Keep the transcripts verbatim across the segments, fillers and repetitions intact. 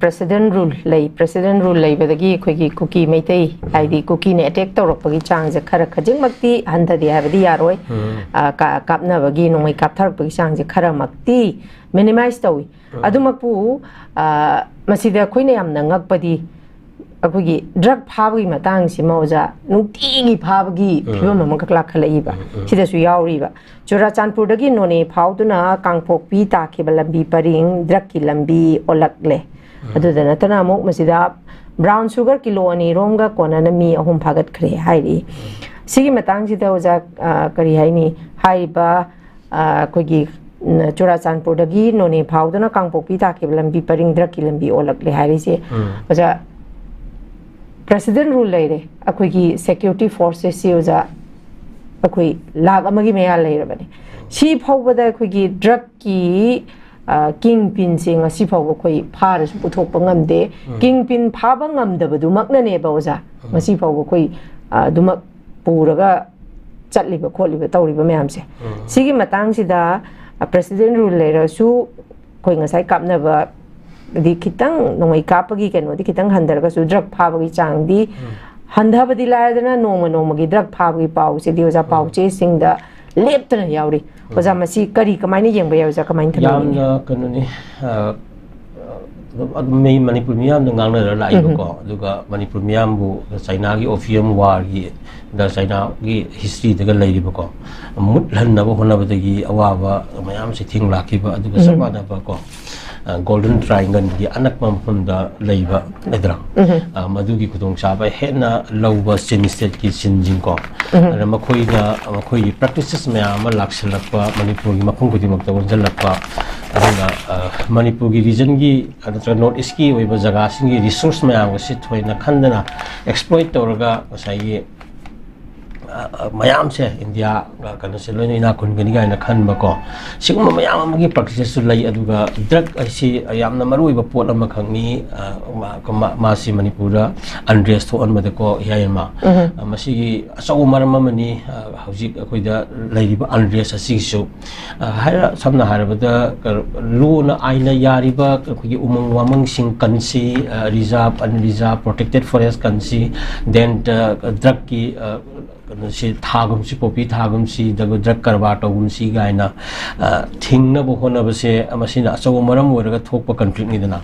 President rule ꯂꯩ꯫ President rule ꯂꯩꯕꯗꯒꯤ ꯑꯩꯈꯣꯏꯒꯤ ꯀꯨꯀꯤ ꯃꯩꯇꯩ, ꯍꯥꯏꯗꯤ ꯀꯨꯀꯤꯅ ꯑꯦꯇꯦꯛ ꯇꯧꯔꯛꯄꯒꯤ ꯆꯥꯡꯁꯦ ꯈꯔ ꯈꯖꯤꯛꯃꯛꯇꯤ ꯍꯟꯊꯗꯦ ꯍꯥꯏꯕꯗꯤ ꯌꯥꯔꯣꯏ꯫ ꯎꯝ꯫ ꯑ, ꯀꯥ-, ꯀꯥꯞꯅꯕꯒꯤ, ꯅꯣꯡꯃꯩ ꯀꯥꯞꯊꯔꯛꯄꯒꯤ ꯆꯥꯡꯁꯦ ꯈꯔꯃꯛꯇꯤ ꯃꯤꯅꯤꯃꯥꯏꯁ ꯇꯧꯏ꯫ ꯎꯝ꯫ ꯑꯗꯨꯃꯛꯄꯨ, ꯑ, ꯃꯁꯤꯗ ꯑꯩꯈꯣꯏꯅ ꯌꯥꯝꯅ ꯉꯛꯄꯗꯤ ꯑꯩꯈꯣꯏꯒꯤ ꯗ꯭ꯔꯒ ꯐꯥꯕꯒꯤ ꯃꯇꯥꯡꯁꯤꯃ, ꯑꯣꯖꯥ, ꯅꯨꯡꯇꯤꯒꯤ ꯐꯥꯕꯒꯤ ꯎꯝ꯫ ꯐꯤꯕꯝ ꯑꯃꯈꯛ ꯂꯥꯛꯈꯠꯂꯛꯏꯕ꯫ ꯎꯝ, ꯎꯝ꯫ ꯁꯤꯗꯁꯨ ꯌꯥꯎꯔꯤꯕ꯫ ꯆꯨꯔꯥꯆꯥꯟꯄꯨꯔꯗꯒꯤ ꯅꯣꯅꯦ ꯐꯥꯎꯗꯨꯅ ꯀꯥꯡꯄꯣꯛꯄꯤ ꯇꯥꯈꯤꯕ ꯂꯝꯕꯤ ꯄꯔꯤꯡ ꯗ꯭ꯔꯒꯀꯤ ꯂꯝꯕꯤ ꯑꯣꯜꯂꯛꯂꯦ꯫ ꯎꯝ꯫ ꯑꯗꯨꯗ ꯅꯠꯇꯅ ꯑꯃꯨꯛ ꯃꯁꯤꯗ ꯕ꯭ꯔꯥꯎꯟ ꯁꯨꯒꯔ ꯀꯤꯂꯣ ꯑꯅꯤꯔꯣꯝꯒ ꯀꯣꯟꯅꯅ ꯃꯤ ꯑꯍꯨꯝ ꯐꯥꯒꯠꯈ꯭ꯔꯦ ꯍꯥꯏꯔꯤ꯫ ꯎꯝ꯫ ꯁꯤꯒꯤ ꯃꯇꯥꯡꯁꯤꯗ ꯑꯣꯖꯥ, ꯑ, ꯀꯔꯤ ꯍꯥꯏꯅꯤ, ꯍꯥꯏꯔꯤꯕ, ꯑ, ꯑꯩꯈꯣꯏꯒꯤ, ꯎꯝ, ꯆꯨꯔꯥꯆꯥꯟꯄꯨꯔꯗꯒꯤ ꯅꯣꯅꯦ ꯐꯥꯎꯗꯨꯅ ꯀꯥꯡꯄꯣꯛꯄꯤ ꯇꯥꯈꯤꯕ ꯂꯝꯕꯤ ꯄꯔꯤꯡ ꯗ꯭ꯔꯒꯀꯤ ꯂꯝꯕꯤ ꯑꯣꯜꯂꯛꯂꯦ ꯍꯥꯏꯔꯤꯁꯦ, ꯎꯝ꯫ ꯑꯣꯖꯥ, ꯄ꯭ꯔꯦꯁꯤꯗꯦꯟ ꯔꯨꯜ ꯂꯩꯔꯦ, ꯑꯩꯈꯣꯏꯒꯤ ꯁꯦꯀ꯭ꯌꯨꯔꯤꯇꯤ ꯐꯣꯔꯁꯦꯁꯁꯤ, ꯑꯣꯖꯥ, ꯑꯩꯈꯣꯏ ꯂꯥꯈ ꯑꯃꯒꯤ ꯃꯌꯥ ꯂꯩꯔꯕꯅꯦ꯫ ꯁꯤ ꯐꯥꯎꯕꯗ ꯑꯩꯈꯣꯏꯒꯤ ꯗ꯭ꯔꯒꯀꯤ, ꯑ, ꯀꯤꯡ ꯄꯤꯟꯁꯦ ꯉꯁꯤ ꯐꯥꯎꯕ ꯑꯩꯈꯣꯏ ꯐꯥꯔꯁꯨ ꯄꯨꯊꯣꯛꯄ ꯉꯝꯗꯦ꯫ ꯎꯝ꯫ ꯀꯤꯡ ꯄꯤꯟ ꯐꯥꯕ ꯉꯝꯗꯕꯗꯨꯃꯛꯅꯅꯦꯕ, ꯑꯣꯖꯥ, ꯎꯝ꯫ ꯉꯁꯤ ꯐꯥꯎꯕ ꯑꯩꯈꯣꯏ, ꯑ, ꯑꯗꯨꯃꯛ ꯄꯨꯔꯒ ꯆꯠꯂꯤꯕ ꯈꯣꯠꯂꯤꯕ ꯇꯧꯔꯤꯕ ꯃꯌꯥꯝꯁꯦ꯫ ꯎꯝ꯫ ꯁꯤꯒꯤ ꯃꯇꯥꯡꯁꯤꯗ, ꯑ, ꯄ꯭ꯔꯦꯁꯤꯗꯦꯟ ꯔꯨꯜ ꯂꯩꯔꯁꯨ, ꯑꯩꯈꯣꯏ ꯉꯁꯥꯏ ꯀꯥꯞꯅꯕꯗꯤ ꯈꯤꯇꯪ, ꯅꯣꯡꯃꯩ ꯀꯥꯞꯄꯒꯤ ꯀꯩꯅꯣꯗꯤ ꯈꯤꯇꯪ ꯍꯟꯊꯔꯒꯁꯨ, ꯗ꯭ꯔꯒ ꯐꯥꯕꯒꯤ ꯆꯥꯡꯗꯤ ꯎꯝ꯫ ꯍꯟꯊꯕꯗꯤ ꯂꯥꯏꯔꯗꯅ, ꯅꯣꯡꯃ ꯅꯣꯡꯃꯒꯤ ꯗ꯭ꯔꯒ ꯐꯥꯕꯒꯤ ꯄꯥꯎꯁꯤꯗꯤ, ꯑꯣꯖꯥ, ꯎꯝ꯫ ꯄꯥꯎꯆꯦꯁꯤꯡꯗ ꯂꯦꯞꯇꯅ ꯌꯥꯎꯔꯤ꯫ ꯑꯣꯖꯥ, ꯎꯝ꯫ ꯃꯁꯤ ꯀꯔꯤ, ꯀꯃꯥꯏꯅ ꯌꯦꯡꯕ ꯌꯥꯏ, ꯑꯣꯖꯥ? ꯀꯃꯥꯏꯅ ꯊꯝꯕꯤꯅꯤꯡꯉꯤ? ꯌꯥꯝꯅ ꯀꯩꯅꯣꯅꯤ, ꯑ, ꯑꯗꯨꯝ, ꯑꯗꯨꯝ ꯃꯤ, ꯃꯅꯤꯄꯨꯔ ꯃꯤꯌꯥꯝꯅ ꯉꯥꯡꯅꯔ ꯂꯥꯛꯏꯕꯀꯣ꯫ ꯎꯝ꯫ ꯑꯗꯨꯒ ꯃꯅꯤꯄꯨꯔ ꯃꯤꯌꯥꯝꯕꯨ ꯆꯥꯏꯅꯥꯒꯤ ꯑꯣꯐꯤꯌꯝ ꯋꯥꯔꯒꯤ, ꯗ ꯆꯥꯏꯅꯥꯒꯤ ꯍꯤꯁꯇ꯭ꯔꯤꯗꯒ ꯂꯩꯔꯤꯕꯀꯣ, ꯃꯨꯠꯍꯟꯅꯕ ꯍꯣꯠꯅꯕꯗꯒꯤ ꯑꯋꯥꯕ ꯃꯌꯥꯝꯁꯦ ꯊꯦꯡꯅꯈꯤꯕ, ꯑꯗꯨꯒ ꯆꯞ ꯎꯝ꯫ ꯃꯥꯟꯅꯕꯀꯣ, ꯑ, ꯒꯣꯜꯗꯟ ꯇ꯭ꯔꯥꯏꯡꯒꯜꯒꯤ ꯑꯅꯛꯄ ꯃꯐꯝꯗ ꯂꯩꯕ ꯂꯩꯗ꯭ꯔꯥ? ꯎꯝ꯫ ꯑ, ꯃꯗꯨꯒꯤ ꯈꯨꯗꯣꯡꯆꯥꯕ ꯍꯦꯟꯅ ꯂꯧꯕ ꯆꯤꯟ ꯁ꯭ꯇꯦꯠꯀꯤ ꯆꯤꯟꯁꯤꯡꯀꯣ꯫ ꯎꯝ꯫ ꯑꯗ ꯃꯈꯣꯏꯅ, ꯃꯈꯣꯏꯒꯤ ꯄ꯭ꯔꯦꯛꯇꯤꯁꯦꯁ ꯃꯌꯥꯝ ꯑꯃ ꯂꯥꯛꯁꯤꯜꯂꯛꯄ, ꯃꯅꯤꯄꯨꯔꯒꯤ ꯃꯐꯝ ꯈꯨꯗꯤꯡꯃꯛꯇ ꯑꯣꯟꯁꯤꯜꯂꯛꯄ, ꯑꯗꯨꯅ, ꯑ, ꯃꯅꯤꯄꯨꯔꯒꯤ ꯔꯤꯖꯟꯒꯤ, ꯑ, ꯅꯠꯇ꯭ꯔꯒ ꯅꯣꯔꯠ ꯏꯁꯀꯤ ꯑꯣꯏꯕ ꯖꯒꯥꯁꯤꯡꯒꯤ ꯔꯤꯁꯣꯔꯁ ꯃꯌꯥꯝ ꯑꯁꯤ ꯊꯣꯏꯅ ꯈꯟꯗꯅ ꯑꯦꯛꯁꯄ꯭ꯂꯣꯏꯠ ꯇꯧꯔꯒ ꯉꯁꯥꯏꯒꯤ, ꯑ, ꯑ, ꯃꯌꯥꯝꯁꯦ ꯏꯟꯗꯤꯌꯥ, ꯑ, ꯀꯩꯅꯣꯁꯦ ꯂꯣꯏꯅ ꯏꯅꯥꯛ ꯈꯨꯟꯒꯅꯤ ꯀꯥꯏꯅ ꯈꯟꯕꯀꯣ, ꯁꯤꯒꯨꯝꯕ ꯃꯌꯥꯝ ꯑꯃꯒꯤ ꯄ꯭ꯔꯦꯛꯇꯤꯁꯁꯨ ꯂꯩ꯫ ꯑꯗꯨꯒ ꯗ꯭ꯔꯒ ꯍꯥꯏꯁꯤ ꯌꯥꯝꯅ ꯃꯔꯨ ꯑꯣꯏꯕ ꯄꯣꯠ ꯑꯃꯈꯛꯅꯤ꯫ ꯑ, ꯃꯥ-, ꯃꯥ-, ꯃꯥꯁꯤ ꯃꯅꯤꯄꯨꯔꯗ ꯑꯟꯔꯦꯁ ꯊꯣꯛꯍꯟꯕꯗꯀꯣ, ꯏꯌꯥꯏꯃ, ꯑ, ꯃꯁꯤꯒꯤ ꯑꯆꯧꯕ ꯃꯔꯝ ꯑꯃꯅꯤ꯫ ꯑ, ꯍꯧꯖꯤꯛ ꯑꯩꯈꯣꯏꯗ ꯂꯩꯔꯤꯕ ꯑꯟꯔꯦꯁ ꯑꯁꯤꯒꯤꯁꯨ, ꯑ, ꯍꯥꯏꯔ-, ꯁꯝꯅ ꯍꯥꯏꯔꯕꯗ, ꯀ-, ꯂꯣꯅ ꯑꯥꯏꯟꯅ ꯌꯥꯔꯤꯕ ꯑꯩꯈꯣꯏꯒꯤ ꯎꯃꯪ ꯋꯥꯃꯪꯁꯤꯡ ꯀꯟꯁꯤ, ꯑ, ꯔꯤꯖꯥꯔꯚ, ꯑꯟꯔꯤꯖꯥꯔꯚ, ꯄ꯭ꯔꯣꯇꯦꯛꯇꯦꯠ ꯐꯣꯔꯦꯁ ꯀꯟꯁꯤ, ꯗꯦꯟ, ꯑ, ꯗ꯭ꯔꯒꯀꯤ, ꯑ, ꯀꯩꯅꯣꯁꯤ ꯊꯥꯒꯨꯝꯁꯤ, ꯄꯣꯄꯤ ꯊꯥꯒꯨꯝꯁꯤ, ꯑꯗꯨꯒ ꯗ꯭ꯔꯒ ꯀꯔꯕꯥꯔ ꯇꯧꯒꯨꯝꯁꯤ ꯀꯥꯏꯅ, ꯑ, ꯊꯤꯡꯅꯕ ꯍꯣꯠꯅꯕꯁꯦ ꯃꯁꯤꯅ ꯑꯆꯧꯕ ꯃꯔꯝ ꯑꯣꯏꯔꯒ ꯊꯣꯛꯄ ꯀꯟꯐ꯭ꯂꯤꯛꯅꯤꯗꯅ꯫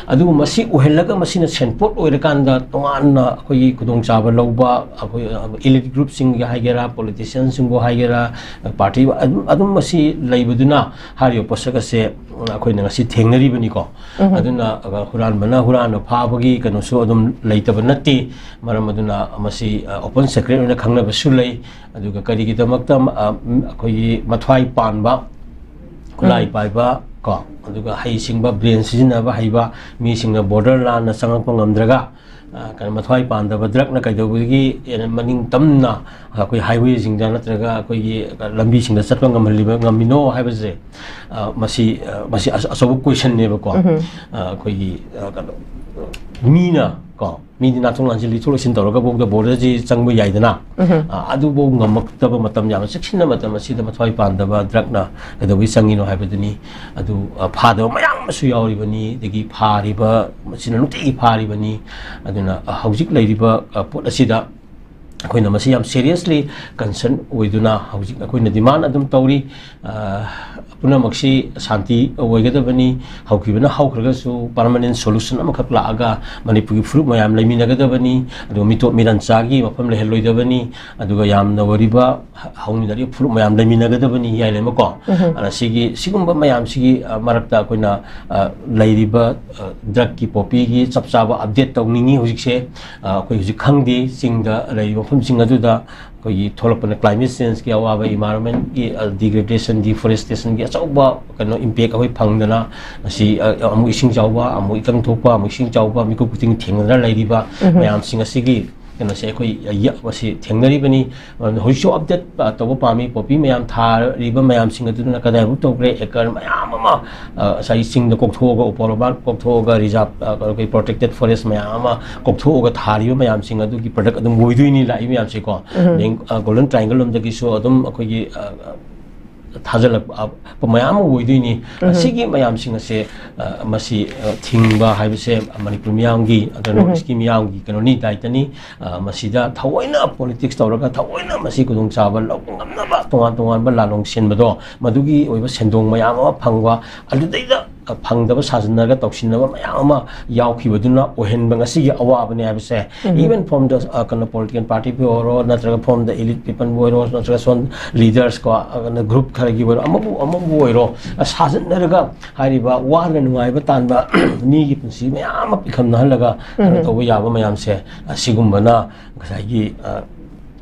ꯑꯗꯨꯕꯨ ꯃꯁꯤ ꯑꯣꯏꯍꯜꯂꯒ ꯃꯁꯤꯅ ꯁꯦꯟꯄꯣꯠ ꯑꯣꯏꯔꯀꯥꯟꯗ ꯇꯣꯉꯥꯟꯅ ꯑꯩꯈꯣꯏꯒꯤ ꯈꯨꯗꯣꯡꯆꯥꯕ ꯂꯧꯕ, ꯑꯩꯈꯣꯏ, ꯑ, ꯏꯂꯤꯠ ꯒ꯭ꯔꯨꯞꯁꯤꯡꯒꯤ ꯍꯥꯏꯒꯦꯔꯥ, ꯄꯣꯂꯤꯇꯤꯁꯤꯌꯥꯟꯁꯤꯡꯕꯨ ꯍꯥꯏꯒꯦꯔꯥ, ꯄꯥꯔꯇꯤ ꯑꯗꯨꯝ, ꯑꯗꯨꯝ ꯃꯁꯤ ꯂꯩꯕꯗꯨꯅ ꯍꯥꯏꯔꯤꯕ ꯄꯣꯠꯁꯛ ꯑꯁꯦ, ꯎꯝ, ꯑꯩꯈꯣꯏꯅ ꯉꯁꯤ ꯊꯦꯡꯅꯔꯤꯕꯅꯤꯀꯣ꯫ ꯑꯗꯨꯅ, ꯑ, ꯍꯨꯔꯥꯟꯕꯅ ꯍꯨꯔꯥꯟꯕ ꯐꯥꯕꯒꯤ ꯀꯩꯅꯣꯁꯨ ꯑꯗꯨꯝ ꯂꯩꯇꯕ ꯅꯠꯇꯦ꯫ ꯃꯔꯝ ꯑꯗꯨꯅ ꯃꯁꯤ, ꯑ, open secret ꯑꯣꯏꯅ ꯈꯪꯅꯕꯁꯨ ꯂꯩ꯫ ꯑꯗꯨꯒ ꯀꯔꯤꯒꯤꯗꯃꯛꯇ, ꯑ, ꯎꯝ, ꯑꯩꯈꯣꯏꯒꯤ ꯃꯊ꯭ꯋꯥꯏ ꯄꯥꯟꯕ, ꯈꯨꯠꯂꯥꯏ ꯄꯥꯏꯕ ꯀꯣ, ꯑꯗꯨꯒ ꯍꯩꯁꯤꯡꯕ, ꯕ꯭ꯔꯦꯟ ꯁꯤꯖꯤꯟꯅꯕ ꯍꯩꯕ ꯃꯤꯁꯤꯡꯅ ꯕꯣꯔꯗꯔ ꯂꯥꯟꯅ ꯆꯪꯉꯛꯄ ꯉꯝꯗ꯭ꯔꯒ, ꯑ, ꯀꯩꯅꯣ, ꯃꯊ꯭ꯋꯥꯏ ꯄꯥꯟꯗꯕ ꯗ꯭ꯔꯒꯅ ꯀꯩꯗꯧꯕꯗꯒꯤ ꯍꯦꯟꯅ ꯃꯅꯤꯡ ꯇꯝꯅ ꯑꯩꯈꯣꯏ ꯍꯥꯏꯋꯦꯁꯤꯡꯗ ꯅꯠꯇ꯭ꯔꯒ ꯑꯩꯈꯣꯏꯒꯤ ꯂꯝꯕꯤꯁꯤꯡꯗ ꯆꯠꯄ ꯉꯝꯍꯜꯂꯤꯕ, ꯉꯝꯃꯤꯅꯣ ꯍꯥꯏꯕꯁꯦ, ꯑ, ꯃꯁꯤ, ꯑ, ꯃꯁꯤ ꯑꯆ-, ꯑꯆꯧꯕ ꯀꯣꯏꯁꯟꯅꯦꯕꯀꯣ꯫ ꯑ, ꯑꯩꯈꯣꯏꯒꯤ, ꯑ, ꯀꯩꯅꯣ, ꯃꯤꯅ ꯀꯣ, ꯃꯤꯗꯤ ꯅꯥꯊꯣꯛ ꯅꯥꯟꯁꯤꯟ, ꯂꯤꯊꯣꯛ ꯂꯤꯁꯤꯟ ꯇꯧꯔꯒ ꯐꯥꯎꯗ ꯕꯣꯔꯗꯔꯁꯤ ꯆꯪꯕ ꯌꯥꯏꯗꯅ꯫ ꯑ, ꯑꯗꯨꯐꯥꯎ ꯉꯝꯃꯛꯇꯕ ꯃꯇꯝ, ꯌꯥꯝꯅ ꯆꯦꯛꯁꯤꯟꯅ ꯃꯇꯝ ꯑꯁꯤꯗ ꯃꯊ꯭ꯋꯥꯏ ꯄꯥꯟꯗꯕ ꯗ꯭ꯔꯒꯅ ꯀꯩꯗꯧꯕꯩ ꯆꯪꯉꯤꯅꯣ ꯍꯥꯏꯕꯗꯨꯅꯤ꯫ ꯑꯗꯨ, ꯑ, ꯐꯥꯗꯕ ꯃꯌꯥꯝ ꯑꯃꯁꯨ ꯌꯥꯎꯔꯤꯕꯅꯤ, ꯑꯗꯒꯤ ꯐꯥꯔꯤꯕ, ꯃꯁꯤꯅ ꯅꯨꯡꯇꯤꯒꯤ ꯐꯥꯔꯤꯕꯅꯤ꯫ ꯑꯗꯨꯅ, ꯑ, ꯍꯧꯖꯤꯛ ꯂꯩꯔꯤꯕ, ꯑ, ꯄꯣꯠ ꯑꯁꯤꯗ ꯑꯩꯈꯣꯏꯅ ꯃꯁꯤ ꯌꯥꯝ seriously concern ꯑꯣꯏꯗꯨꯅ ꯍꯧꯖꯤꯛ ꯑꯩꯈꯣꯏꯅ demand ꯑꯗꯨꯝ ꯇꯧꯔꯤ꯫ ꯑ, ꯄꯨꯝꯅꯃꯛꯁꯤ ꯁꯥꯟꯇꯤ ꯑꯣꯏꯒꯗꯕꯅꯤ꯫ ꯍꯧꯈꯤꯕꯅ ꯍꯧꯈ꯭ꯔꯒꯁꯨ permanent solution ꯑꯃꯈꯛ ꯂꯥꯛꯑꯒ ꯃꯅꯤꯄꯨꯔꯒꯤ ꯐꯨꯔꯨꯞ ꯃꯌꯥꯝ ꯂꯩꯃꯤꯟꯅꯒꯗꯕꯅꯤ꯫ ꯑꯗꯨꯒ ꯃꯤꯇꯣꯞ ꯃꯤꯔꯟ ꯆꯥꯒꯤ ꯃꯐꯝ ꯂꯩꯍꯜꯂꯣꯏꯗꯕꯅꯤ꯫ ꯑꯗꯨꯒ ꯌꯥꯝꯅ ꯑꯣꯏꯔꯤꯕ ꯍ-, ꯍꯧꯃꯤꯟꯅꯔꯤꯕ ꯐꯨꯔꯨꯞ ꯃꯌꯥꯝ ꯂꯩꯃꯤꯟꯅꯒꯗꯕꯅꯤ ꯌꯥꯏꯂꯦꯃꯀꯣ꯫ ꯑꯗꯨꯅ ꯁꯤꯒꯤ, ꯁꯤꯒꯨꯝꯕ ꯃꯌꯥꯝꯁꯤꯒꯤ, ꯑ, ꯃꯔꯛꯇ ꯑꯩꯈꯣꯏꯅ, ꯑ, ꯂꯩꯔꯤꯕ, ꯑ, ꯗ꯭ꯔꯒꯀꯤ ꯄꯣꯄꯤꯒꯤ ꯆꯞ ꯆꯥꯕ update ꯇꯧꯅꯤꯡꯉꯤ ꯍꯧꯖꯤꯛꯁꯦ꯫ ꯑ, ꯑꯩꯈꯣꯏ ꯍꯧꯖꯤꯛ ꯈꯪꯗꯦ, ꯆꯤꯡꯗ ꯂꯩꯔꯤꯕ ꯃꯐꯝꯁꯤꯡ ꯑꯗꯨꯗ ꯑꯩꯈꯣꯏꯒꯤ ꯊꯣꯛꯂꯛꯄꯅ climate changeꯀꯤ ꯑꯋꯥꯕ, environmentꯀꯤ, ꯑ, degradationꯒꯤ, forestrationꯒꯤ ꯑꯆꯧꯕ ꯀꯩꯅꯣ impact ꯑꯩꯈꯣꯏ ꯐꯪꯗꯅ ꯉꯁꯤ, ꯑ, ꯑꯃꯨꯛ ꯏꯁꯤꯡ ꯆꯥꯎꯕ, ꯑꯃꯨꯛ ꯏꯀꯪ ꯊꯣꯛꯄ, ꯑꯃꯨꯛ ꯏꯁꯤꯡ ꯆꯥꯎꯕ, ꯃꯤꯀꯨꯞ ꯈꯨꯗꯤꯡꯒꯤ ꯊꯦꯡꯅꯗꯨꯅ ꯂꯩꯔꯤꯕ ꯃꯌꯥꯝꯁꯤꯡ ꯑꯁꯤꯒꯤ ꯀꯩꯅꯣꯁꯦ ꯑꯩꯈꯣꯏ ꯌ-, ꯃꯁꯤ ꯊꯦꯡꯅꯔꯤꯕꯅꯤ꯫ ꯃꯔꯝꯗꯤ ꯍꯧꯖꯤꯛꯁꯨ ꯑꯞꯗꯦꯠ, ꯑ, ꯇꯧꯕ ꯄꯥꯝꯃꯤ꯫ ꯄꯣꯄꯤ ꯃꯌꯥꯝ ꯊꯥꯔꯤꯕ ꯃꯌꯥꯝꯁꯤꯡ ꯑꯗꯨꯅ ꯀꯗꯥꯏꯐꯥꯎ ꯇꯧꯈ꯭ꯔꯦ? ꯑꯦꯀꯔ ꯃꯌꯥꯝ ꯑꯃ, ꯑ, ꯉꯁꯥꯏꯒꯤ ꯆꯤꯡꯗ ꯀꯣꯛꯊꯣꯛꯑꯒ, ꯎꯄꯣꯜ ꯋꯥꯄꯥꯜ ꯀꯣꯛꯊꯣꯛꯑꯒ, ꯔꯤꯖꯥꯔꯚ, ꯑ, ꯑꯩꯈꯣꯏ ꯄ꯭ꯔꯣꯇꯦꯛꯇꯦꯠ ꯐꯣꯔꯦꯁ ꯃꯌꯥꯝ ꯑꯃ ꯀꯣꯛꯊꯣꯛꯑꯒ ꯊꯥꯔꯤꯕ ꯃꯌꯥꯝꯁꯤꯡ ꯑꯗꯨꯒꯤ ꯄ꯭ꯔꯗꯛ ꯑꯗꯨꯝ ꯑꯣꯏꯗꯣꯏꯅꯤ ꯂꯥꯛꯏ ꯃꯌꯥꯝꯁꯦꯀꯣ꯫ ꯎꯝ꯫ ꯑꯗꯩ, ꯑ, ꯒꯣꯜꯗꯟ ꯇ꯭ꯔꯥꯏꯡꯒꯜ ꯂꯣꯝꯗꯒꯤꯁꯨ ꯑꯗꯨꯝ ꯑꯩꯈꯣꯏꯒꯤ, ꯑ, ꯑ, ꯊꯥꯖꯤꯜꯂꯛꯄ ꯃꯌꯥꯝ ꯑꯃ ꯑꯣꯏꯗꯣꯏꯅꯤ꯫ ꯎꯝ꯫ ꯑꯁꯤꯒꯤ ꯃꯌꯥꯝꯁꯤꯡ ꯑꯁꯦ, ꯑ, ꯃꯁꯤ, ꯑ, ꯊꯤꯡꯕ ꯍꯥꯏꯕꯁꯦ ꯃꯅꯤꯄꯨꯔ ꯃꯤꯌꯥꯝꯒꯤ, ꯑꯗ ꯅꯣꯔꯠ ꯎꯝ꯫ ꯏꯁꯀꯤ ꯃꯤꯌꯥꯝꯒꯤ ꯀꯩꯅꯣꯅꯤ, ꯗꯥꯏꯇꯅꯤ꯫ ꯑ, ꯃꯁꯤꯗ ꯊꯑꯣꯏꯅ ꯄꯣꯂꯤꯇꯤꯛꯁ ꯇꯧꯔꯒ ꯊꯑꯣꯏꯅ ꯃꯁꯤ ꯈꯨꯗꯣꯡꯆꯥꯕ ꯂꯧꯕ ꯉꯝꯅꯕ ꯇꯣꯉꯥꯟ ꯇꯣꯉꯥꯟꯕ ꯂꯥꯂꯣꯡ ꯁꯤꯟꯕꯗꯣ, ꯃꯗꯨꯒꯤ ꯑꯣꯏꯕ ꯁꯦꯟꯗꯣꯡ ꯃꯌꯥꯝ ꯑꯃ ꯐꯪꯕ, ꯑꯗꯨꯗꯩꯗ, ꯑ, ꯐꯪꯗꯕ ꯁꯥꯖꯤꯟꯅꯔꯒ ꯇꯧꯁꯤꯟꯅꯕ ꯃꯌꯥꯝ ꯑꯃ ꯌꯥꯎꯈꯤꯕꯗꯨꯅ ꯑꯣꯏꯍꯟꯕ ꯉꯁꯤꯒꯤ ꯑꯋꯥꯕꯅꯤ ꯍꯥꯏꯕꯁꯦ꯫ ꯎꯝ꯫ Even from the, ꯑ, ꯀꯩꯅꯣ, ꯄꯣꯂꯤꯇꯤꯀꯦꯜ ꯄꯥꯔꯇꯤꯕꯨ ꯑꯣꯏꯔꯣ, ꯅꯠꯇ꯭ꯔꯒ from the elite peopleꯕꯨ ꯑꯣꯏꯔꯣ, ꯅꯠꯇ꯭ꯔꯒ ꯁꯣꯝ ꯂꯤꯗꯔꯁ ꯀꯣ, ꯑ, ꯒ꯭ꯔꯨꯞ ꯈꯔꯒꯤ ꯑꯣꯏꯔꯣ, ꯑꯃꯕꯨ, ꯑꯃꯕꯨ ꯑꯣꯏꯔꯣ, ꯑ, ꯁꯥꯖꯤꯟꯅꯔꯒ ꯍꯥꯏꯔꯤꯕ ꯋꯥꯗꯅ ꯅꯨꯡꯉꯥꯏꯕ ꯇꯥꯟꯕ ꯃꯤꯒꯤ ꯄꯨꯟꯁꯤ ꯃꯌꯥꯝ ꯑꯃ ꯄꯤꯈꯝꯅꯍꯜꯂꯒ ꯀꯩꯅꯣ ꯎꯝ꯫ ꯇꯧꯕ ꯌꯥꯕ ꯃꯌꯥꯝꯁꯦ, ꯑꯁꯤꯒꯨꯝꯕꯅ ꯉꯁꯥꯏꯒꯤ, ꯑ,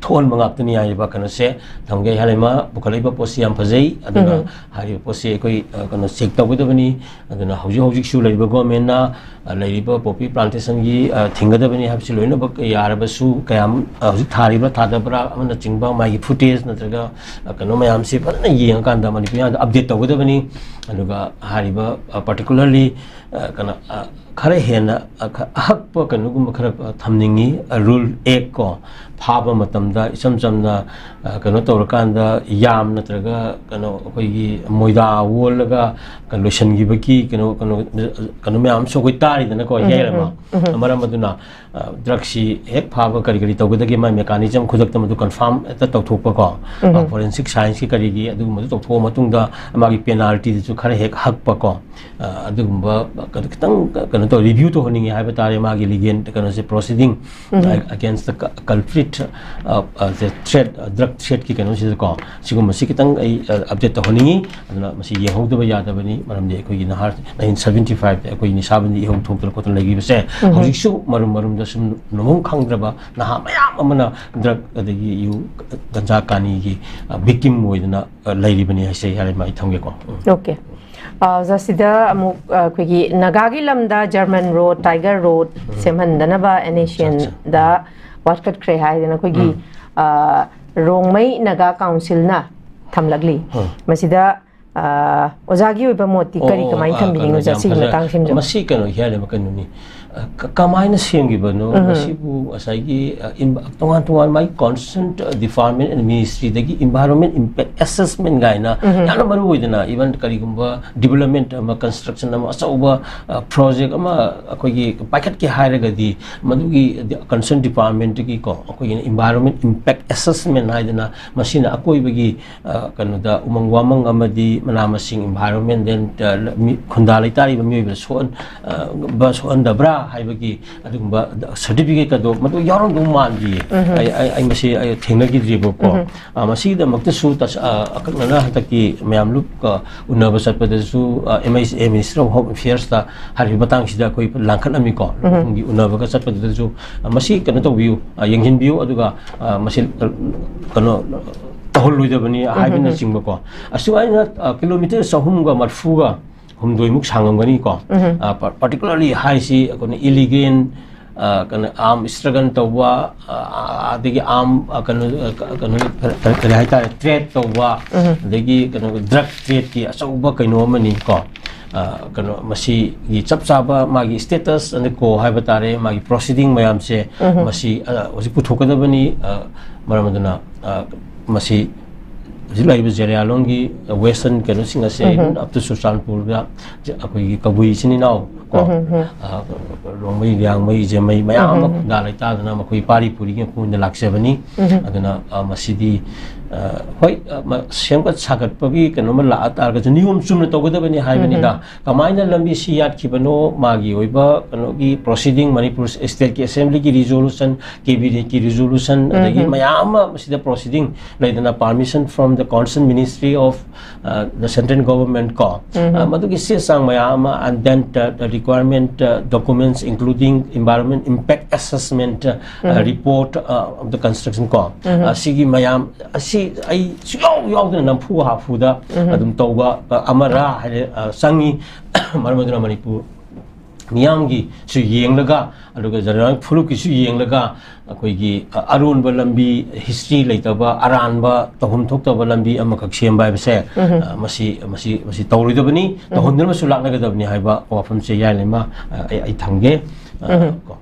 ꯊꯣꯛꯍꯟꯕ ꯉꯥꯛꯇꯅꯤ ꯍꯥꯏꯔꯤꯕ ꯀꯩꯅꯣꯁꯦ ꯊꯝꯒꯦ꯫ ꯍꯥꯏꯔꯤꯃ ꯄꯨꯈꯠꯂꯛꯏꯕ ꯄꯣꯠꯁꯤ ꯌꯥꯝ ꯐꯖꯩ꯫ ꯑꯗꯨꯅ ꯎꯝ꯫ ꯍꯥꯏꯔꯤꯕ ꯄꯣꯠꯁꯤ ꯑꯩꯈꯣꯏ, ꯑ, ꯀꯩꯅꯣ, ꯆꯦꯛ ꯇꯧꯒꯗꯕꯅꯤ꯫ ꯑꯗꯨꯅ ꯍꯧꯖꯤꯛ ꯍꯧꯖꯤꯛꯁꯨ ꯂꯩꯔꯤꯕ ꯒꯣꯔꯃꯦꯟꯅ, ꯑ, ꯂꯩꯔꯤꯕ ꯄꯣꯄꯤ ꯄ꯭ꯂꯥꯟꯇꯦꯁꯟꯒꯤ, ꯑ, ꯊꯤꯡꯒꯗꯕꯅꯤ ꯍꯥꯏꯕꯁꯤ ꯂꯣꯏꯅꯃꯛ ꯌꯥꯔꯕꯁꯨ, ꯀꯌꯥꯝ, ꯑ, ꯍꯧꯖꯤꯛ ꯊꯥꯔꯤꯕ꯭ꯔꯥ ꯊꯥꯗꯕ꯭ꯔꯥ ꯑꯃꯅꯆꯤꯡꯕ ꯃꯥꯒꯤ ꯐꯨꯇꯦꯖ ꯅꯠꯇ꯭ꯔꯒ, ꯑ, ꯀꯩꯅꯣ ꯃꯌꯥꯝꯁꯤ ꯐꯖꯅ ꯌꯦꯡꯉꯀꯥꯟꯗ ꯃꯅꯤꯄꯨꯔ ꯃꯤꯌꯥꯝꯗ ꯑꯞꯗꯦꯠ ꯇꯧꯒꯗꯕꯅꯤ꯫ ꯑꯗꯨꯒ ꯍꯥꯏꯔꯤꯕ, ꯑ, ꯄꯥꯔꯇꯤꯀꯨꯂꯔꯂꯤ, ꯑ, ꯀꯩꯅꯣ, ꯑ, ꯈꯔ ꯍꯦꯟꯅ, ꯑ, ꯈ-, ꯑꯍꯛꯄ ꯀꯩꯅꯣꯒꯨꯝꯕ ꯈꯔ, ꯑ, ꯊꯝꯅꯤꯡꯉꯤ꯫ ꯑ, ꯔꯨꯜ ꯑꯦꯛ ꯀꯣ, ꯐꯥꯕ ꯃꯇꯝꯗ ꯏꯆꯝ ꯆꯝꯅ, ꯑ, ꯀꯩꯅꯣ ꯇꯧꯔꯀꯥꯟꯗ ꯌꯥꯝ ꯅꯠꯇ꯭ꯔꯒ ꯀꯩꯅꯣ ꯑꯩꯈꯣꯏꯒꯤ ꯃꯣꯏꯗꯥ ꯑꯣꯜꯂꯒ ꯀ-, ꯂꯣꯏꯁꯤꯟꯈꯤꯕꯒꯤ ꯀꯩꯅꯣ, ꯀꯩꯅꯣ, ꯀꯩꯅꯣ ꯃꯌꯥꯝ ꯑꯃꯁꯨ ꯑꯩꯈꯣꯏ ꯇꯥꯔꯤꯗꯅꯀꯣ, ꯎꯝ, ꯍꯦꯛ ꯎꯝ, ꯑꯃ꯫ ꯎꯝ, ꯎꯝ꯫ ꯃꯔꯝ ꯑꯗꯨꯅ, ꯑ, ꯗ꯭ꯔꯒꯁꯤ ꯍꯦꯛ ꯐꯥꯕ ꯀꯔꯤ ꯀꯔꯤ ꯇꯧꯒꯗꯒꯦ, ꯃꯥꯏ ꯃꯦꯀꯥꯅꯤꯖꯝ ꯈꯨꯗꯛꯇ ꯃꯗꯨ ꯀꯟꯐꯥꯔꯝ ꯍꯦꯛꯇ ꯇꯧꯊꯣꯛꯄꯀꯣ꯫ ꯎꯝ꯫ ꯑ, ꯐꯣꯔꯦꯟꯁꯤꯛ ꯁꯥꯏꯟꯁꯀꯤ ꯀꯔꯤꯒꯤ ꯑꯗꯨꯒꯨꯝꯕꯗꯨ ꯇꯧꯊꯣꯛꯑ ꯃꯇꯨꯡꯗ ꯃꯥꯒꯤ ꯄꯦꯅꯥꯜꯇꯤꯗꯁꯨ ꯈꯔ ꯍꯦꯛ ꯍꯛꯄꯀꯣ꯫ ꯑ, ꯑꯗꯨꯒꯨꯝꯕ ꯀꯩꯅꯣ ꯈꯤꯇꯪ ꯀꯩꯅꯣ ꯇꯧ, ꯔꯤꯚ꯭ꯌꯨ ꯇꯧꯍꯟꯅꯤꯡꯉꯦ ꯍꯥꯏꯕ ꯇꯥꯔꯦ, ꯃꯥꯒꯤ ꯂꯤꯒꯦꯜ ꯀꯩꯅꯣꯁꯦ, ꯄ꯭ꯔꯣꯁꯤꯗꯤꯡ, ꯎꯝ꯫ ꯑ-, against the cu-, culprit, ꯑ, ꯑ, the threat, ꯑ, ꯗ꯭ꯔꯒ ꯊ꯭ꯔꯦꯠꯀꯤ ꯀꯩꯅꯣꯁꯤꯗꯀꯣ꯫ ꯁꯤꯒꯨꯝꯕꯁꯤ ꯈꯤꯇꯪ ꯑꯩ, ꯑ, ꯑꯞꯗꯦꯠ ꯇꯧꯍꯟꯅꯤꯡꯉꯤ꯫ ꯑꯗꯨꯅ ꯃꯁꯤ ꯌꯦꯡꯍꯧꯗꯕ ꯌꯥꯗꯕꯅꯤ, ꯃꯔꯝꯗꯤ ꯑꯩꯈꯣꯏꯒꯤ ꯅꯍꯥ nineteen seventy fiveꯇ ꯑꯩꯈꯣꯏ ꯅꯤꯁꯥꯕꯟꯗꯤ ꯏꯍꯧ ꯊꯣꯛꯇꯅ ꯈꯣꯠꯇꯅ ꯂꯩꯈꯤꯕꯁꯦ, ꯎꯝ꯫ ꯍꯧꯖꯤꯛꯁꯨ ꯃꯔꯨꯝ ꯃꯔꯨꯝꯗ ꯁꯨꯝ ꯂꯨꯍꯣꯡ ꯈꯪꯗ꯭ꯔꯕ ꯅꯍꯥ ꯃꯌꯥꯝ ꯑꯃꯅ ꯗ꯭ꯔꯒ ꯑꯗꯒꯤ ꯌꯨ, ꯒꯟꯖꯥ ꯀꯥꯅꯤꯒꯤ, ꯑ, ꯚꯤꯛꯇꯤꯝ ꯑꯣꯏꯗꯅ, ꯑ, ꯂꯩꯔꯤꯕꯅꯤ ꯍꯥꯏꯁꯦ ꯌꯥꯔꯦ ꯃꯥ ꯑꯩ ꯊꯝꯒꯦꯀꯣ꯫ ꯎꯝ꯫ ꯑꯣꯀꯦ꯫ ꯑ, ꯑꯣꯖꯥ, ꯁꯤꯗ ꯑꯃꯨꯛ, ꯑ, ꯑꯩꯈꯣꯏꯒꯤ ꯅꯥꯒꯥꯒꯤ ꯂꯝꯗ ꯖꯔꯃꯟ ꯔꯣꯗ, ꯇꯥꯏꯒꯔ ꯔꯣꯗ ꯎꯝ꯫ ꯁꯦꯝꯍꯟꯗꯅꯕ ꯑꯠꯆꯥ, ꯑꯠꯆꯥ꯫ NHNꯗ ꯋꯥꯠꯀꯠꯈ꯭ꯔꯦ ꯍꯥꯏꯗꯅ ꯑꯩꯈꯣꯏꯒꯤ, ꯎꯝ꯫ ꯑ, ꯔꯣꯡꯃꯩ ꯅꯥꯒꯥ ꯀꯥꯎꯟꯁꯤꯜꯅ ꯊꯝꯂꯛꯂꯤ꯫ ꯎꯝ꯫ ꯃꯁꯤꯗ, ꯑ, ꯑꯣꯖꯥꯒꯤ ꯑꯣꯏꯕ ꯃꯣꯠꯇꯤ ꯀꯔꯤ, ꯑꯣ, ꯀꯃꯥꯏꯅ ꯑ, ꯊꯝꯕꯤꯅꯤꯡꯉꯤ, ꯀꯩꯅꯣ, ꯑꯣꯖꯥ, ꯌꯥꯝ ꯁꯤꯒꯤ ꯐꯖ-, ꯃꯇꯥꯡꯁꯤꯃꯁꯨ? ꯃꯁꯤ ꯀꯩꯅꯣ ꯍꯥꯏꯔꯦꯕ, ꯀꯩꯅꯣꯅꯤ, ꯑ, ꯀ-, ꯀꯃꯥꯏꯅ ꯁꯦꯝꯈꯤꯕꯅꯣ? ꯎꯝ꯫ ꯃꯁꯤꯕꯨ ꯉꯁꯥꯏꯒꯤ, ꯑ, ꯏꯝ-, ꯇꯣꯉꯥꯟ ꯇꯣꯉꯥꯟ ꯃꯥꯒꯤ concerned department and ministry ꯗꯒꯤ environment impact assessment ꯀꯥꯏꯅ ꯎꯝ꯫ ꯌꯥꯝꯅ ꯃꯔꯨ ꯑꯣꯏꯗꯅ, even ꯀꯔꯤꯒꯨꯝꯕ development ꯑꯃ, construction ꯑꯃ, ꯑꯆꯧꯕ, ꯑ, project ꯑꯃ ꯑꯩꯈꯣꯏꯒꯤ ꯄꯥꯏꯈꯠꯀꯦ ꯍꯥꯏꯔꯒꯗꯤ, ꯃꯗꯨꯒꯤ concerned department ꯀꯤꯀꯣ, ꯑꯩꯈꯣꯏꯒꯤ environment impact assessment ꯍꯥꯏꯗꯅ, ꯃꯁꯤꯅ ꯑꯀꯣꯏꯕꯒꯤ, ꯑ, ꯀꯩꯅꯣꯗ, ꯎꯃꯪ ꯋꯥꯃꯪ ꯑꯃꯗꯤ ꯃꯅꯥ ꯃꯁꯤꯡ, environment, then, ꯑ, ꯃꯤ-, ꯈꯨꯟꯗꯥ ꯂꯩꯇꯥꯔꯤꯕ ꯃꯤꯑꯣꯏꯕꯗ ꯁꯣꯛꯍꯟ-, ꯑ, ꯕ ꯁꯣꯛꯍꯟꯗꯕ꯭ꯔꯥ ꯍꯥꯏꯕꯒꯤ ꯑꯗꯨꯒꯨꯝꯕ certificate ꯑꯗꯣ ꯃꯗꯨ ꯌꯥꯎꯔꯝꯗꯧ ꯃꯥꯟꯗꯤꯌꯦ꯫ ꯎꯝ꯫ ꯑꯩ, ꯑꯩ, ꯑꯩ ꯃꯁꯤ ꯑꯩ ꯊꯦꯡꯅꯈꯤꯗ꯭ꯔꯤꯕꯀꯣ꯫ ꯎꯝ꯫ ꯑ, ꯃꯁꯤꯒꯤꯗꯃꯛꯇꯁꯨ ꯇꯁ-, ꯑ, ꯑꯀꯛꯅꯅ ꯍꯟꯗꯛꯀꯤ ꯃꯌꯥꯝ ꯂꯨꯞ, ꯑ, ꯎꯅꯕ ꯆꯠꯄꯗꯁꯨ, ꯑ, M H A, Ministry of Home Affairs ꯇ ꯍꯥꯏꯔꯤꯕ ꯃꯇꯥꯡꯁꯤꯗ ꯑꯩꯈꯣꯏ ꯂꯥꯡꯈꯠꯂꯝꯃꯤꯀꯣ꯫ ꯎꯝ꯫ ꯃꯊꯪꯒꯤ ꯎꯅꯕꯒ ꯆꯠꯄꯗꯨꯗꯁꯨ, ꯑ, ꯃꯁꯤ ꯀꯩꯅꯣ ꯇꯧꯕꯤꯌꯨ, ꯑ, ꯌꯦꯡꯁꯤꯟꯕꯤꯌꯨ, ꯑꯗꯨꯒ, ꯑ, ꯃꯁꯤ, ꯑ, ꯀꯩꯅꯣ ꯇꯧꯍꯜꯂꯣꯏꯗꯕꯅꯤ ꯎꯝ, ꯎꯝ, ꯎꯝ꯫ ꯍꯥꯏꯕꯅꯆꯤꯡꯕꯀꯣ꯫ ꯑꯁꯨꯃꯥꯏꯅ, ꯑ, kilometre ꯆꯍꯨꯝꯒ ꯃꯔꯤꯐꯨꯒ ꯍꯨꯝꯗꯣꯏꯃꯨꯛ ꯁꯥꯡꯉꯝꯒꯅꯤꯀꯣ꯫ ꯎꯝ꯫ ꯑ, ꯄ-, particularly ꯍꯥꯏꯁꯤ ꯑꯩꯈꯣꯏꯅ illegal, ꯑ, ꯀꯩꯅꯣ, arm struggle ꯇꯧꯕ, ꯑ, ꯑꯗꯒꯤ arm, ꯑ, ꯀꯩꯅꯣ, ꯑ, ꯀ-, ꯀꯩꯅꯣ, ꯀꯔꯤ ꯍꯥꯏꯇꯥꯔꯦ, trade ꯇꯧꯕ, ꯎꯝ꯫ ꯑꯗꯒꯤ ꯀꯩꯅꯣ, drug trade ꯀꯤ ꯑꯆꯧꯕ ꯀꯩꯅꯣ ꯑꯃꯅꯤꯀꯣ꯫ ꯑ, ꯀꯩꯅꯣ, ꯃꯁꯤꯒꯤ ꯆꯞ ꯆꯥꯕ ꯃꯥꯒꯤ status and co ꯍꯥꯏꯕ ꯇꯥꯔꯦ, ꯃꯥꯒꯤ proceeding ꯃꯌꯥꯝꯁꯦ, ꯎꯝ꯫ ꯃꯁꯤ, ꯑ, ꯍꯧꯖꯤꯛ ꯄꯨꯊꯣꯛꯀꯗꯕꯅꯤ꯫ ꯑ, ꯃꯔꯝ ꯑꯗꯨꯅ, ꯑ, ꯃꯁꯤ ꯍꯧꯖꯤꯛ ꯂꯩꯔꯤꯕ ꯖꯦꯔꯤꯌꯥꯂꯣꯡꯒꯤ Western ꯀꯩꯅꯣꯁꯤꯡ ꯑꯁꯦ, ꯎꯝ꯫ Even up to ꯆꯨꯔꯆꯥꯟꯄꯨꯔꯗ ꯑꯩꯈꯣꯏꯒꯤ ꯀꯕꯨꯏ ꯏꯆꯤꯟ ꯏꯅꯥꯎ ꯀꯣ, ꯎꯝ, ꯎꯝ꯫ ꯑ, ꯔꯣꯡꯃꯩ, ꯂꯤꯌꯥꯡꯃꯩ, ꯖꯦꯃꯩ ꯃꯌꯥꯝ ꯑꯃ ꯎꯝ, ꯎꯝ꯫ ꯈꯨꯟꯗꯥ ꯂꯩꯇꯥꯗꯅ ꯃꯈꯣꯏ ꯄꯥꯔꯤ ꯄꯨꯔꯤꯒꯤ ꯃꯄꯨꯡ ꯑꯣꯏꯅ ꯂꯥꯛꯆꯕꯅꯤ꯫ ꯎꯝ꯫ ꯑꯗꯨꯅ, ꯑ, ꯃꯁꯤꯗꯤ, ꯑ, ꯍꯣꯏ, ꯑ, ꯃ-, ꯁꯦꯝꯒꯠ ꯁꯥꯒꯠꯄꯒꯤ ꯀꯩꯅꯣꯝꯃ ꯂꯥꯛꯑ ꯇꯥꯔꯒꯁꯨ ꯅꯤꯌꯣꯝ ꯆꯨꯝꯅ ꯇꯧꯒꯗꯕꯅꯤ ꯍꯥꯏꯕꯅꯤꯗ꯫ ꯎꯝ, ꯎꯝ꯫ ꯀꯃꯥꯏꯅ ꯂꯝꯕꯤ ꯁꯤ ꯌꯥꯠꯈꯤꯕꯅꯣ, ꯃꯥꯒꯤ ꯑꯣꯏꯕ ꯀꯩꯅꯣꯒꯤ proceeding, ꯃꯅꯤꯄꯨꯔ state ꯀꯤ assembly ꯒꯤ resolution, cabinet ꯀꯤ resolution, ꯎꯝ, ꯑꯗꯒꯤ ꯎꯝ꯫ ꯃꯌꯥꯝ ꯑꯃ ꯃꯁꯤꯗ proceeding ꯂꯩꯗꯅ, permission from the concerned Ministry of, uh, the Central Government ꯀꯣ, ꯎꯝ꯫ Uh, ꯃꯗꯨꯒꯤ ꯆꯦ ꯆꯥꯡ ꯃꯌꯥꯝ ꯑꯃ, and then the, the requirement, uh, documents including environment impact assessment, uh, um. Report, uh, of the construction ꯀꯣ, ꯎꯝ꯫ Uh, ꯁꯤꯒꯤ ꯃꯌꯥꯝ ꯑꯁꯤ ꯑꯩ ꯁꯨꯌꯥꯎ ꯌꯥꯎꯗꯅ ꯅꯝꯐꯨ ꯍꯥꯐꯨꯗ ꯎꯝ꯫ ꯑꯗꯨꯝ ꯇꯧꯕ, uh, ꯑꯃꯔꯥ ꯍꯥꯏꯅ, uh, ꯆꯪꯉꯤ꯫ ꯃꯔꯝ ꯑꯗꯨꯅ ꯃꯅꯤꯄꯨꯔ ꯃꯤꯌꯥꯝꯒꯤꯁꯨ ꯌꯦꯡꯂꯒ, ꯑꯗꯨꯒ ꯖꯅꯔꯦꯜ ꯐꯨꯔꯨꯞꯀꯤꯁꯨ ꯌꯦꯡꯂꯒ, ꯑꯩꯈꯣꯏꯒꯤ ꯑ- ꯑꯔꯣꯟꯕ ꯂꯝꯕꯤ, ꯍꯤꯁꯇ꯭ꯔꯤ ꯂꯩꯇꯕ, ꯑꯔꯥꯟꯕ, ꯇꯧꯐꯝ ꯊꯣꯛꯇꯕ ꯂꯝꯕꯤ ꯑꯃꯈꯛ ꯁꯦꯝꯕ ꯍꯥꯏꯕꯁꯦ, ꯑ, ꯃꯁꯤ ꯃꯁꯤ ꯃꯁꯤ ꯇꯧꯔꯣꯏꯗꯕꯅꯤ, ꯇꯧꯍꯟꯗꯨꯅꯁꯨ ꯂꯥꯛꯅꯒꯗꯕꯅꯤ ꯍꯥꯏꯕ ꯋꯥꯐꯝꯁꯦ ꯌꯥꯏꯂꯩꯃ, ꯑ, ꯑꯩ ꯑꯩ ꯊꯝꯒꯦ꯫ ꯑ, ꯀꯣ꯫